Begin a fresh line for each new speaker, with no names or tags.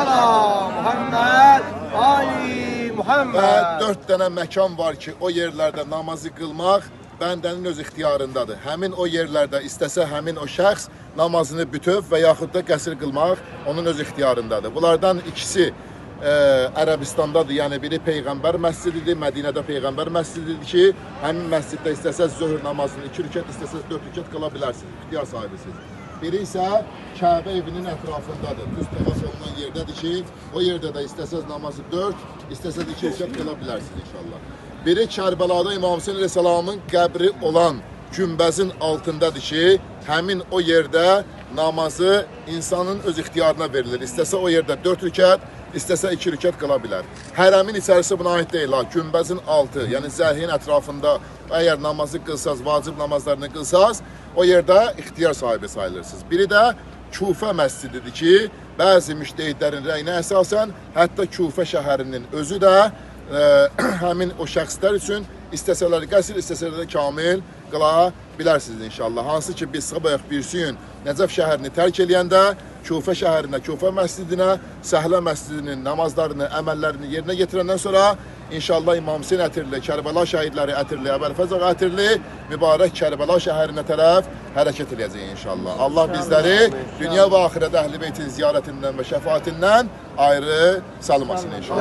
Ala Muhammed Ali
Və
Muhammed.
4 dənə məkan var ki, o yerlərdə namazı qılmaq bəndənin öz ixtiyarındadır. Həmin o yerlərdə istəsə həmin o şəxs namazını bütöv və yaxud da qəsr qılmaq onun öz ixtiyarındadır. Bunlardan ikisi Ərəbistandadır, yəni biri Peyğəmbər məscididir, Mədinədə Peyğəmbər məscididir ki, həmin məsciddə istəsəz zöhr namazını 2 rükət, istəsəz 4 rükət qıla bilərsiniz, ixtiyar sahibisiniz. Biri isə Kəbə evinin ətrafındadır. Düz təvaf olunan yerdədir ki, o yerdə də istəsəz namazı 4, istəsəz 2 rükət qıla bilərsiniz inşallah. Biri Kərbəlada İmam Hüseyn əleyhissalamın qəbri olan günbəzin altındadır ki, həmin o yerdə namazı insanın öz ixtiyarına verilir. İstəsə o yerdə 4 rükət, istəsə 2 rükət qıla bilər. Hərəmin içərisi buna aid deyil ha, günbəzin altı, yəni zərhin ətrafında əgər namazı qılsaz, vacib namazlarını qılsaz, o yerdə ixtiyar sahibi sayılırsınız. Biri də Kufə məscididir ki, bəzi müştehidlərin rəyinə əsasən, hətta Kufə şəhərinin özü də həmin o şəxslər üçün istəsələr qəsr, istəsələr də kamil qıla bilərsiniz inşallah. Hansı ki biz sabah birisi gün Nəcəf şəhərini tərk eləyəndə Kufə şəhərinə, Kufə məscidinə, Səhlə məscidinin namazlarını, əməllərini yerinə yetirəndən sonra inşallah İmam Hüseyn ətirli, Kərbəla şəhidləri ətirli, Əbəlfəz ağa ətirli, mübarək Kərbəla şəhərinə tərəf hərəkət eləyəcəyik inşallah. Allah bizləri dünya və axirətdə Əhl-i Beytin ziyarətindən və şəfaətindən ayrı salmasın inşallah.